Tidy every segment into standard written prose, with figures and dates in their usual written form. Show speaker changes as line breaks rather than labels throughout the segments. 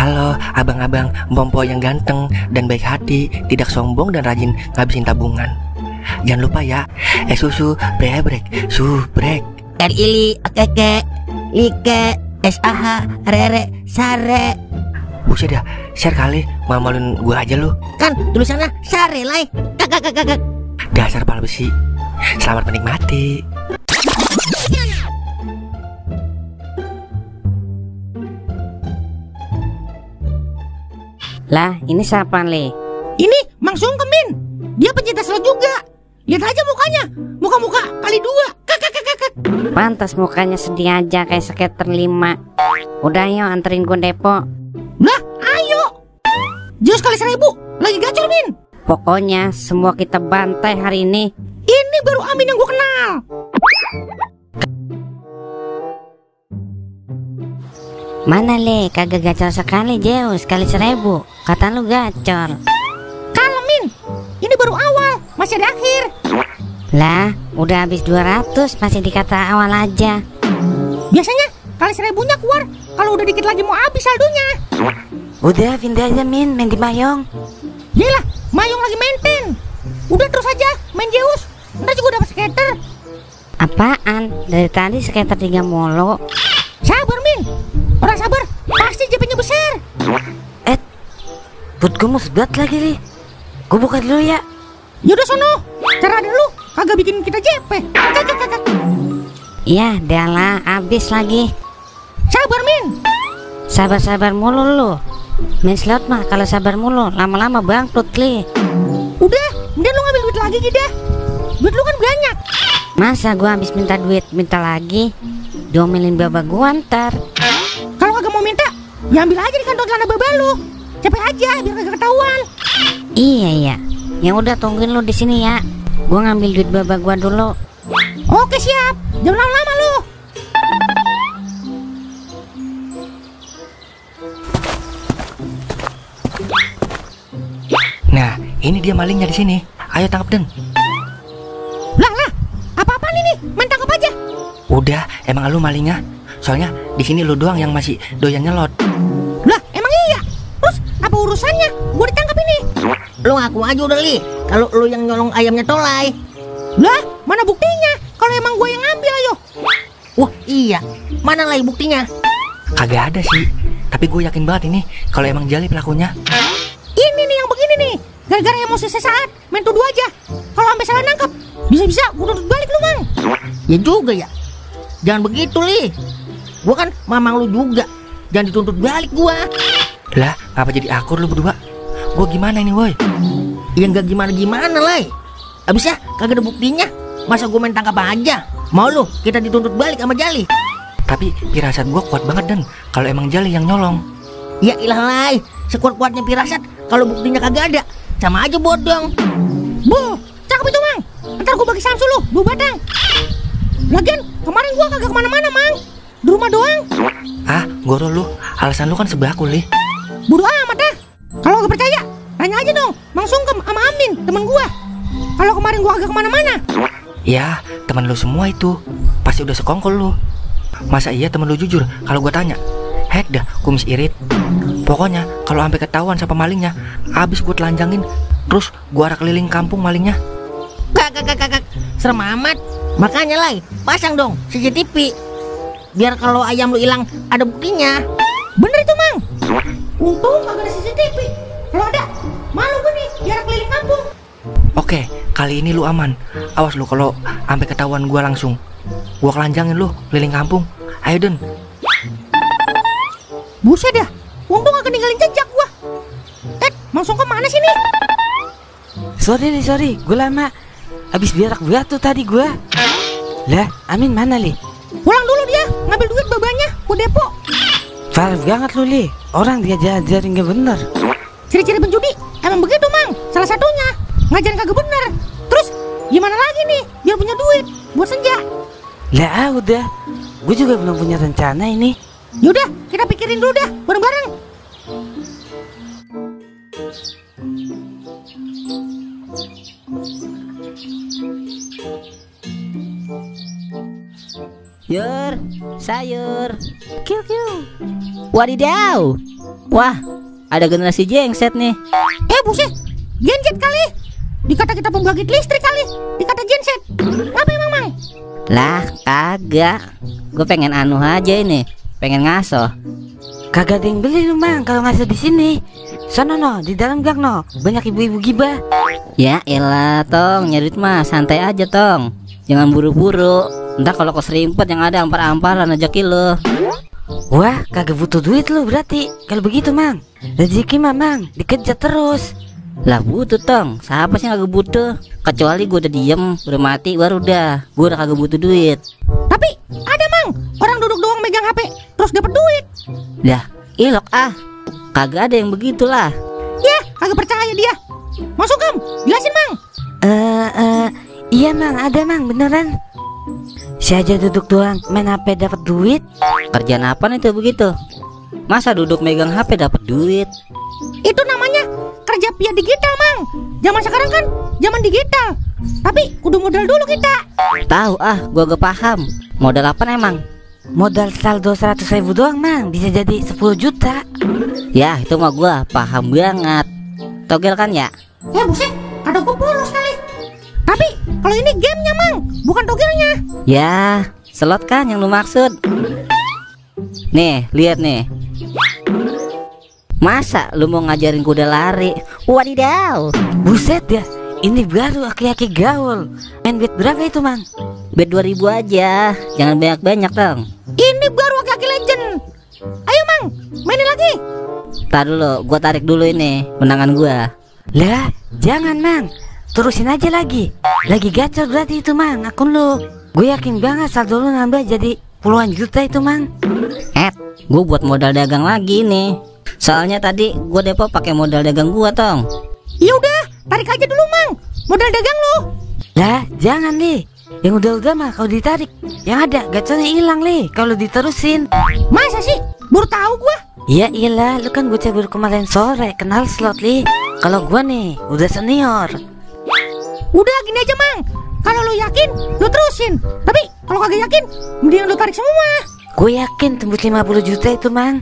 Halo abang-abang Bompo yang ganteng dan baik hati, tidak sombong dan rajin ngabisin tabungan. Jangan lupa ya, susu brebrek, subrek.
Ili, keke, like, sah, rere, sare.
Buset dah, share kali, malu-maluin gue aja lu.
Kan tulisannya sare lai. Kakak.
Dasar pala besi. Selamat menikmati.
Lah, ini siapa, Le?
Ini Mang Sungkem, Min. Dia pencinta slot juga. Lihat aja mukanya. Muka-muka kali dua. Kakak.
Pantas mukanya sedih aja kayak skater 5. Udah yuk anterin gue depo.
Lah, ayo. Jus kali 1000. Lagi gacor, Min.
Pokoknya semua kita bantai hari ini.
Ini baru Amin yang gue kenal.
Mana, Le? Kagak gacor sekali, Zeus. Kali 1000. Kata lu gacor.
Kalem, Min. Ini baru awal. Masih ada akhir.
Lah, udah habis 200 masih dikata awal aja.
Biasanya kali 1000-nya keluar kalau udah dikit lagi mau habis saldonya.
Udah pindah aja, Min, main di Mayong.
Yelah, Mayong lagi maintain. Udah terus aja main Zeus. Ntar juga dapat skater.
Apaan? Dari tadi skater 3 mulu.
Sabar, Min. Orang sabar pasti JP-nya besar.
Perut gue mau sebat lagi, Li. Gue buka dulu ya.
Yaudah sono. Cara ada lu kagak bikin kita JP. Kakak.
Iya, dah lah, habis lagi.
Sabar, Min.
Sabar-sabar mulu lu. Main slot mah kalau sabar mulu lama-lama bangkrut, Li.
Udah, mending lu ngambil duit lagi gitu. Duit lu kan banyak.
Masa gua habis minta duit minta lagi? Diomelin baba gua ntar.
Kalau kagak mau minta, ya ambil aja di kantong celana baba lu. Cepet aja biar kagak ketahuan.
Iya. Yang udah tungguin lu di sini ya. Gua ngambil duit baba gua dulu.
Oke, siap. Jangan lama-lama lu.
Nah, ini dia malingnya di sini. Ayo tangkap Den.
Lah. Apa-apaan ini? Main tangkap aja.
Udah, emang lu malingnya? Soalnya di sini lu doang yang masih doyan nyelot.
Lah, emang iya? Terus apa urusannya? Gua ditangkap ini.
Lu ngaku aja udah, Li. Kalau lu yang nyolong ayamnya Tolai.
Lah, mana buktinya? Kalau emang gua yang ngambil, ayo.
Wah, iya. Mana Lai buktinya?
Kagak ada sih. Tapi gue yakin banget ini kalau emang Jali pelakunya.
Ini nih yang begini nih. Gara-gara emosi sesaat, main tuduh aja. Kalau sampai salah nangkep, bisa-bisa gua tuntut balik lu, Mang.
Ya juga ya. Jangan begitu, Li. Gua kan mamang lu juga. Jangan dituntut balik gua.
Lah, apa jadi akur lu berdua? Gue gimana ini, woi?
Ya nggak gimana-gimana, Lai. Abis ya kagak ada buktinya. Masa gua main tangkap aja? Mau lu kita dituntut balik sama Jali?
Tapi firasat gue kuat banget Dan kalau emang Jali yang nyolong.
Ya ilah, Lai. Sekuat-kuatnya firasat kalau buktinya kagak ada, sama aja bodong.
Bu, cakep itu, Mang. Ntar gua bagi Samsu lu 2 batang. Lagian kemarin gua kagak kemana-mana, Mang. Di rumah doang.
Ah, goro lu. Alasan lu kan sebaku, Li.
Bodo amat dah. Kalau gak percaya, tanya aja dong Mang Sungkem sama Amin, temen gua. Kalau kemarin gua kagak kemana-mana.
Ya, teman lu semua itu pasti udah sekongkol lu. Masa iya temen lu jujur kalau gua tanya? Hek dah, kumis irit. Pokoknya kalau sampai ketahuan sama malingnya, abis gua telanjangin. Terus gua arah keliling kampung malingnya.
Kakak. Serem amat. Makanya, Lai, pasang dong CCTV. Biar kalau ayam lu hilang ada buktinya.
Bener itu, Mang. Untung kagak ada CCTV. Kalau ada, malu gue nih biar keliling kampung.
Oke, kali ini lu aman. Awas lu kalau sampai ketahuan gua langsung. Gua kelanjangin lu keliling kampung. Ayo Den.
Buset dah. Untung kagak ninggalin jejak gua. Mang Sungkem mana sih nih?
Sorry, gue lama. Abis berak tuh tadi gue. Lah, Amin mana, Li?
Pulang dulu dia, ngambil duit babanya, gua depo.
Parah banget lu, Li. Orang dia ajarin gak bener.
Ciri-ciri penjudi emang begitu, Mang. Salah satunya ngajarin kagak bener. Terus gimana lagi nih biar punya duit buat senja?
Lah, udah. Gue juga belum punya rencana ini.
Yaudah, kita pikirin dulu dah bareng-bareng.
Yur, sayur.
Kiu.
Wadidaw. Wah, ada generasi jengset nih.
Buset, genset kali. Dikata kita pembangkit listrik kali. Dikata genset. Apa emang, Mang?
Lah, kagak. Gue pengen anu aja ini. Pengen ngaso.
Kagak ada yang beli lu mang kalau ngasih di sini. Sono no, di dalam gang no, banyak ibu-ibu gibah.
Ya elah Tong, nyari duit mah santai aja Tong. Jangan buru-buru. Ntar kalau keserimpet yang ada ampar-amparan rezeki lo.
Wah, kagak butuh duit lu berarti. Kalau begitu mang, rezeki mah mang dikejar terus.
Lah butuh Tong, siapa sih yang kagak butuh? Kecuali gue udah diem, udah mati baru udah. Gue udah kagak butuh duit.
Tapi ada, Mang. Orang duduk doang megang HP terus dapat duit.
Lah, ilok ah. Kagak ada yang begitulah.
Ya, kagak percaya dia. Masuk Kam, jelasin Mang.
Iya mang, ada mang beneran. Si aja duduk doang main HP dapat duit.
Kerjaan apa nih tuh begitu? Masa duduk megang HP dapat duit?
Itu namanya kerja via digital, Mang. Zaman sekarang kan zaman digital. Tapi kudu modal dulu kita.
Tahu ah, gua gak paham. Modal apa emang?
Modal saldo 100.000 doang mang bisa jadi 10 juta.
Ya itu mah gua paham banget. Togel kan ya?
Buset, ada gua polos kali. Tapi kalau ini gamenya, Mang, bukan togelnya.
Ya, slot kan yang lu maksud. Nih, lihat nih. Masa lu mau ngajarin kuda lari? Wadidaw.
Buset ya, ini baru aki-aki gaul. Main bet berapa itu mang?
Bet 2000 aja. Jangan banyak-banyak dong.
Ini baru aki-aki legend. Ayo, Mang, mainin lagi.
Tar dulu, gua tarik dulu ini menangan gua.
Lah, jangan mang, terusin aja lagi. Lagi gacor berarti itu mang akun lu. Gue yakin banget saldo lu nambah jadi puluhan juta itu mang.
Gua buat modal dagang lagi nih. Soalnya tadi gua depo pakai modal dagang gua Tong.
Ya udah, tarik aja dulu, Mang. Modal dagang lu.
Lah, jangan nih. Yang udah-udah mah kalau ditarik, yang ada gacornya hilang nih kalau diterusin.
Masa sih? Baru tahu gua.
Ya iyalah, lu kan bocah baru kemarin sore kenal slot li. Kalau gua nih udah senior.
Udah gini aja, Mang. Kalau lu yakin, lu terusin. Tapi kalau kagak yakin, mending lu tarik semua.
Gue yakin tembus 50 juta itu mang.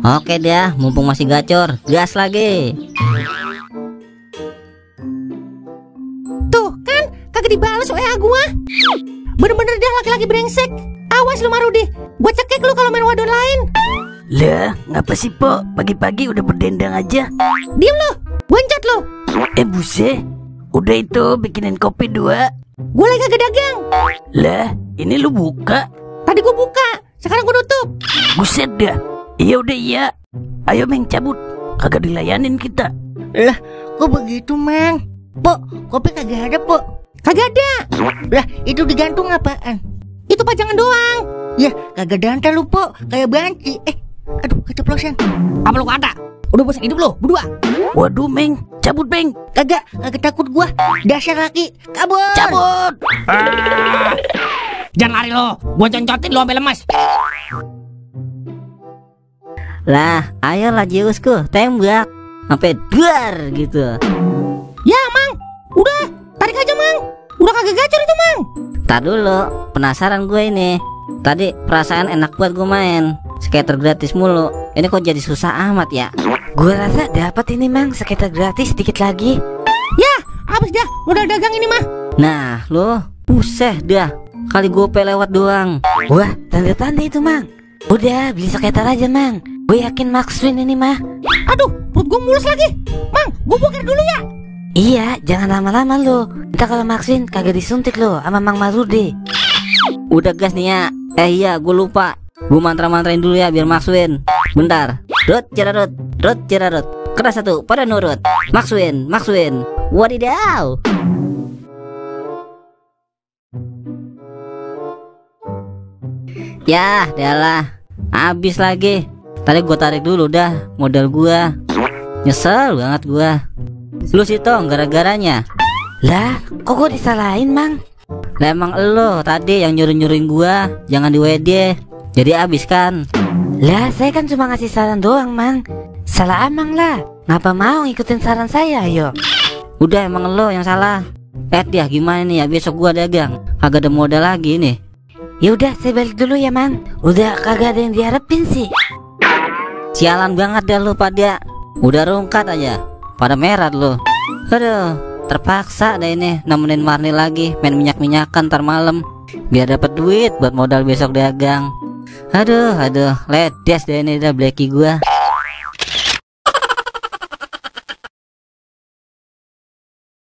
Oke dah, mumpung masih gacor, gas lagi.
Tuh kan, kagak dibales WA gua. Bener-bener dia laki-laki brengsek. Awas lu Marudi, gua cekik lu kalau main wadon lain.
Lah, ngapa sih po? Pagi-pagi udah berdendang aja.
Diem lu, goncat lu.
Buset, udah itu bikinin kopi 2.
Gua lagi kagak dagang.
Lah, ini lu buka?
Tadi gua buka, sekarang gua tutup.
Buset dah. Iya udah iya. Ayo Meng cabut. Kagak dilayanin kita.
Lah, kok begitu, Mang? Pok, kopi kagak ada, Pok. Kagak ada. Lah, itu digantung apaan? Itu pajangan doang. Ya, kagak dantal lu, Pok. Kayak banci. Aduh, keceplosan. Apa lu kata? Udah bosan hidup lu, berdua.
Waduh Meng, cabut Meng.
Kagak takut gua. Dasar laki, kabur.
Cabut.
Jangan lari lo, gua concotin lo sampai lemas.
Lah, ayolah Zeusku, tembak sampai duar gitu.
Ya, Mang. Udah, tarik aja, Mang. Udah kagak gacor itu, Mang.
Tar dulu, penasaran gue ini. Tadi perasaan enak buat gue main skater gratis mulu. Ini kok jadi susah amat ya?
Gue rasa dapat ini mang skater gratis dikit lagi.
Ya, habis dah modal dagang ini mah.
Nah, lo puseh dah. Kali gue lewat doang.
Wah, tanda-tanda itu mang. Udah beli skater aja mang. Gue yakin Max win ini mah.
Aduh, perut gue mulus lagi. Mang, gue boker dulu ya.
Iya, jangan lama-lama lo. Entah kalau Max win kagak disuntik lo sama Mang Marudi.
Udah gas nih ya. Iya, gue lupa. Gue mantra-mantrain dulu ya biar Max win. Bentar. Rut cirarut, rut cirarut. Keras satu, pada nurut. Max win, Max win. Wadidaw. Ya, dalah. Habis lagi. Tadi gue tarik dulu dah modal gua. Nyesel banget gua. Lu sih Tong gara-garanya.
Lah, kok gue disalahin mang?
Lah emang lo tadi yang nyuruh-nyuruhin gua jangan di WD. Jadi abis kan.
Lah, saya kan cuma ngasih saran doang mang. Salah amang lah. Ngapa mau ngikutin saran saya ayo?
Udah emang lo yang salah. Dia gimana nih ya besok gua dagang. Kagak ada modal lagi nih.
Ya udah saya balik dulu ya mang. Udah kagak ada yang diharapin sih.
Sialan banget dah lu pada. Udah rungkat aja pada merah lu. Aduh, terpaksa deh ini nemenin Marni lagi main minyak-minyakan ntar malam biar dapat duit buat modal besok dagang. Aduh, ledes deh ini dah Blacky gua.